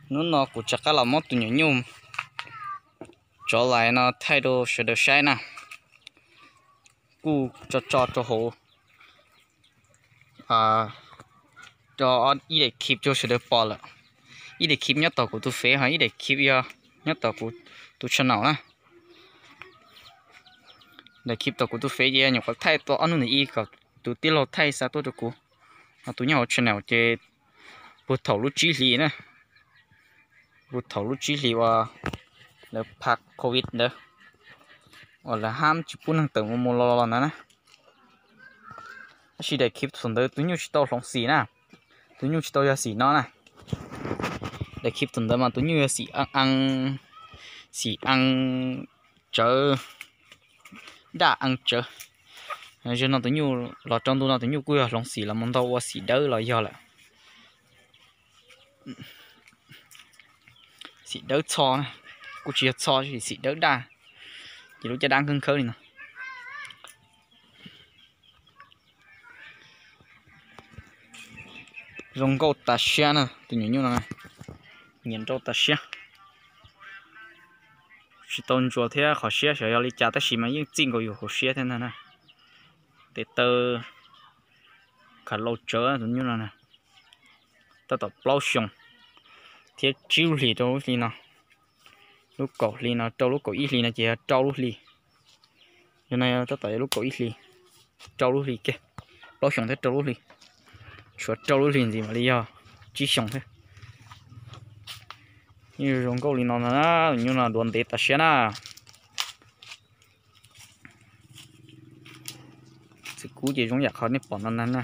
Hnub no kuv rov qab los muab tus nyuam nyuj tsov lais no thaij rau sawv daws saib na. Kuj tso tso rau hauv ib daim clip rau sawv daws pom lawm. Ib daim clip nyob tom kuv tus fev, ho ib daim clip yog nyob tom kuv tus channel na. Daim clip tom kuv tus fev ces nyuam qhuav thaij tau ob hnub ntawm ib kom tus tij laug thaij xa tuaj rau kuv. Ho tus nyob hauv channel ces puag thaum lub tsib hlis na, puag thaum lub tsib hlis uas lawv pha covid ntawd, uas lawv hab tsis pub neeg tawm mus mus los los ntawd na. Tab sis daim clip thaum ntawd tus nyuj tsis tau hloov xim na, tus nyuj tsis tau yog xim no na. Daim clip thaum ntawd mas tus nyuj yog xim a, xim a tsawv, daj a tsawv. Zaum no tus nyuj los rau ntu no tus nyuj kuj yog hloov xim los mus ntau ua xim dawb los yog lawm. Xim dawb txho, kuj tsis yog txho, xim dawb daj, ces lub caj dab khawb khawb li no. Zoo nkauj tas siab na tus nyuam nyuj no, nyiam nrau tas siab. Tsis tau ntsuas thiab qhov siab xyov yog li cas tab sis mas yeej txij nkaus yus hauv siab thiab ntag na. Tes taw khav lau tsawv tus nyuj no na, tab tom plaub xyoos thiab tsib lub hlis rau lub hli no. Lub kaum hli no rau lub kaum ib hli no ces yog rau lub hli. Yog no tab tom yog lub kaum ib hli, rau lub hli kiag, plaub xyoos thiab rau lub hli. Tshuav rau lub hli ntxiv mam li yog tsib xyoos thiab. Yeej zoo nkauj li no ntag na, nyuj no duav ntev tas siab na. Txiv kub ces zoo yam qhov nej pom no na.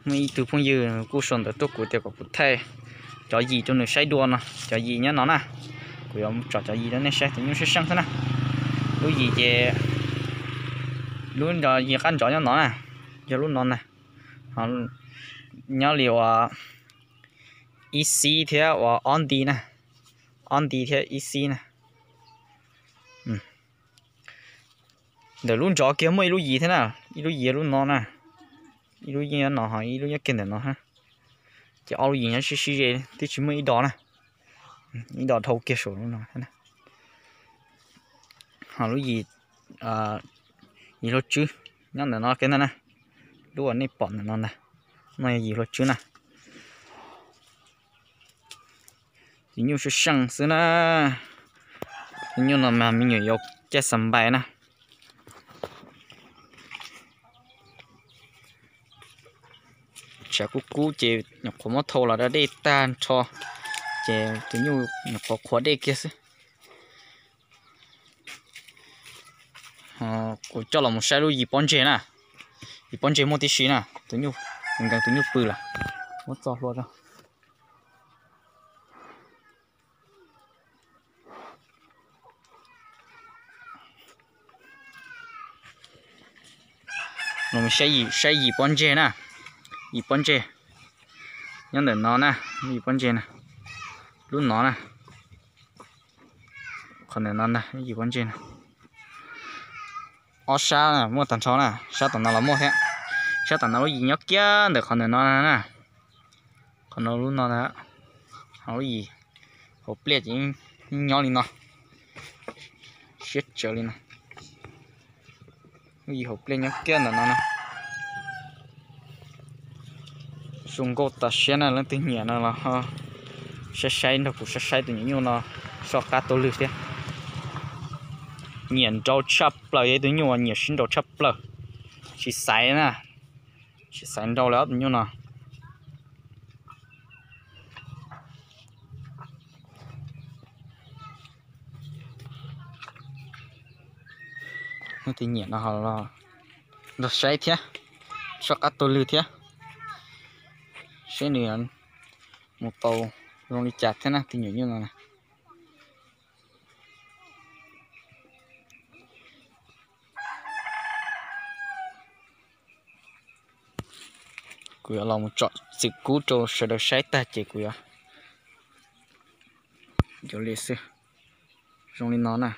Muaj ib tug phooj ywg kuj sau ntawv tuaj kuv tias kom kuv thaij cov yim rau nws saib dua no, cov yim nyob no na. Kuv yuav tsom cov yim rau nej saib, tus nyuj seej seej xwb na. Lub yim ces lub yim qab ntsov nyob no na, yog lub no na. Nyob li uas ib xib thiab uas ob nti na, ob nti thiab ib xib na. Ntawm lub ntsov kiag muaj ib lub yim thiab na, ib lub yim lub no na, ib lub yeej nyob no ho ib lub nyob kiag ntawm no. Ces ob lub yim nyob sib sib ze, twb tsis muaj ib dos na, ib dos dhau kiag saum lub no. Ho lub yim, yim hluas tswb nyob ntawm no kiag ntag na, lub uas nej pom ntawm no ntag, no yog yim hluas tswb na. Tus nyuj seej seej xwb na. Tus nyuj no mas me nyuam yaus caij xas npais na. Tshav kub kub ces nyuam qhuav muab thau los da dej tag nrho, ces tus nyuj nyuam qhuav qhuav dej kiag xwb. Kuv coj los mus saib lub yim pob ntseg na. Yim pob ntseg muaj tib si na, tus nyuj, nkees tus nyuj pw lawm. Muab txo hlua rau. Saib yim pob ntseg na, yim pob ntseg nyob ntawm no na, yim pob ntseg na, lub no na, qhov ntawm no ntag, yim pob ntseg na. Ob sab muaj tag nrho na, sab tom no los muaj thiab. Sab tom no lub yim nyob kiag ntawm qhov ntawm no na. Qhov no lub no na, ho lub yim hauv pliaj ces nyob li no, siab tsawv li no. Lub yim hauv pliaj nyob kiag ntawm no na. Zoo nkauj tas siab na, leej twg nyiam no los ho saib saib nrog kuv saib saib tus nyuam nyuj no soj qab tuag lwg thiab. Nyiam nrau tshaj plaws, yog ib tug nyuj uas nyiam sib nrau tshaj plaws, tsis xaiv na, tsis xaiv nrau li ob tus nyuj no. Leej twg nyiam no ho los nrog saib thiab, soj qab tuag lwg thiab, saib nws mus tau zoo li cas thiab na tus nyuam nyuj no na. Kuv yuav los mus tsom txwm kub rau sawv daws saib tag ces kuv yuav, yuav li xwb, zoo li no na.